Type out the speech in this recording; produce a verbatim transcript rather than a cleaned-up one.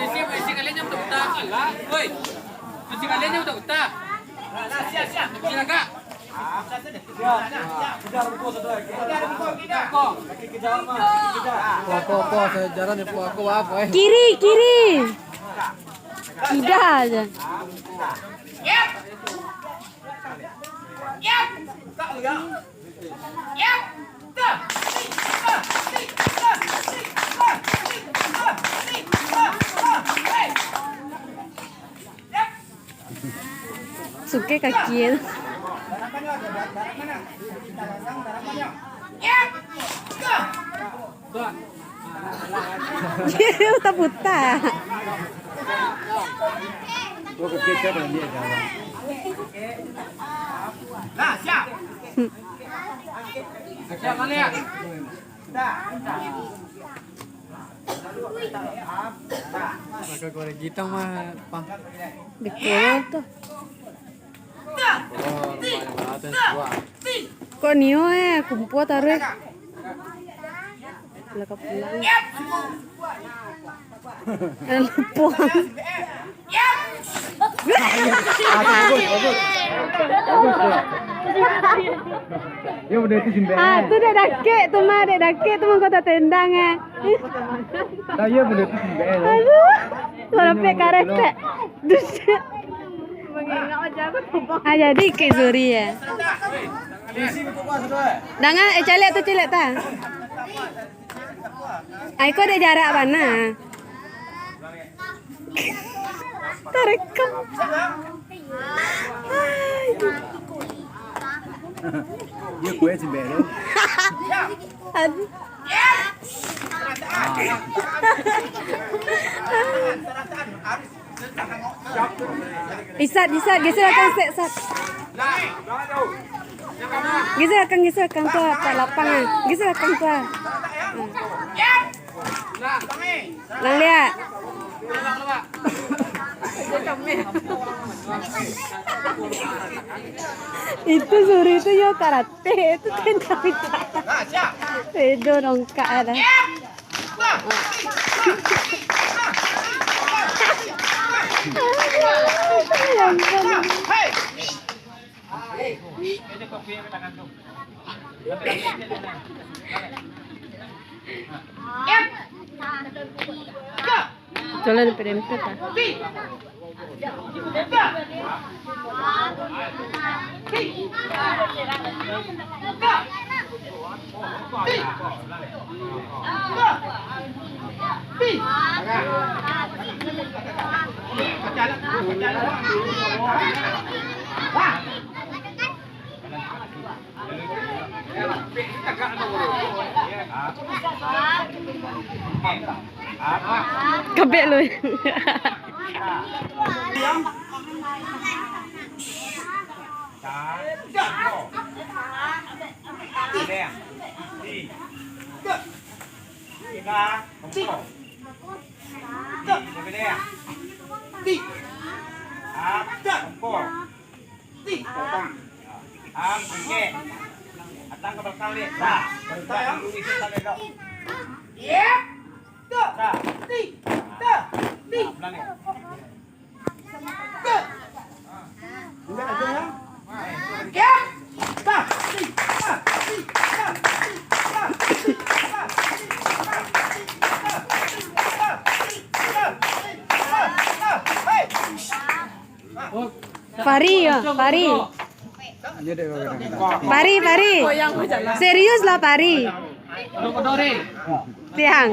Isi, isi kalian jangan buta-buta. Woi, isi kalian jangan buta-buta. Isi lagak. Kiri, kiri. Tidak aja. Suke kaki e tu. Puta-puta. Nah, siap. Siap, balik. Pakai goreng gitang mah, Pang. Betul tu. Kok nio eh, kumpua taruh. Lah ka pulang. Eh, lupa. Ah, tu bagus, bagus. Bagus tu. Yo, benda tu simpan. Ah, tu dek dakek tu mah, dek dakek tu mah kau tatendang eh. Tak, yo, benda tu simpan. Aduh, kau rapek karet tak? Dus. Ah, jadi ke Zuri ya? Dangan, eh, caliak tu, caliak ta. Ai, kau dek jarak bana. Tarekam. Ai. Dia kuat sih, Bel. Aduh. Isat, Isat, geser akang sek, Sat. Geser akang, geser akang tu, Pak lapang ah. Geser akang tu ah. Hmm. Lang liak. Itu Zuri tu yo karate, itu kan tapi tak. Bedo dongkak dah. Jalan dempet-dempet lah. Kabek lu. Am, angkek. Atang ka balakang, dek. Nah, balakang dulu, isi tali, dok. Nah. Nah, pulang, dek. Fari, yo, Fari. Fari, Fari. Serius lah, Fari. Tiang.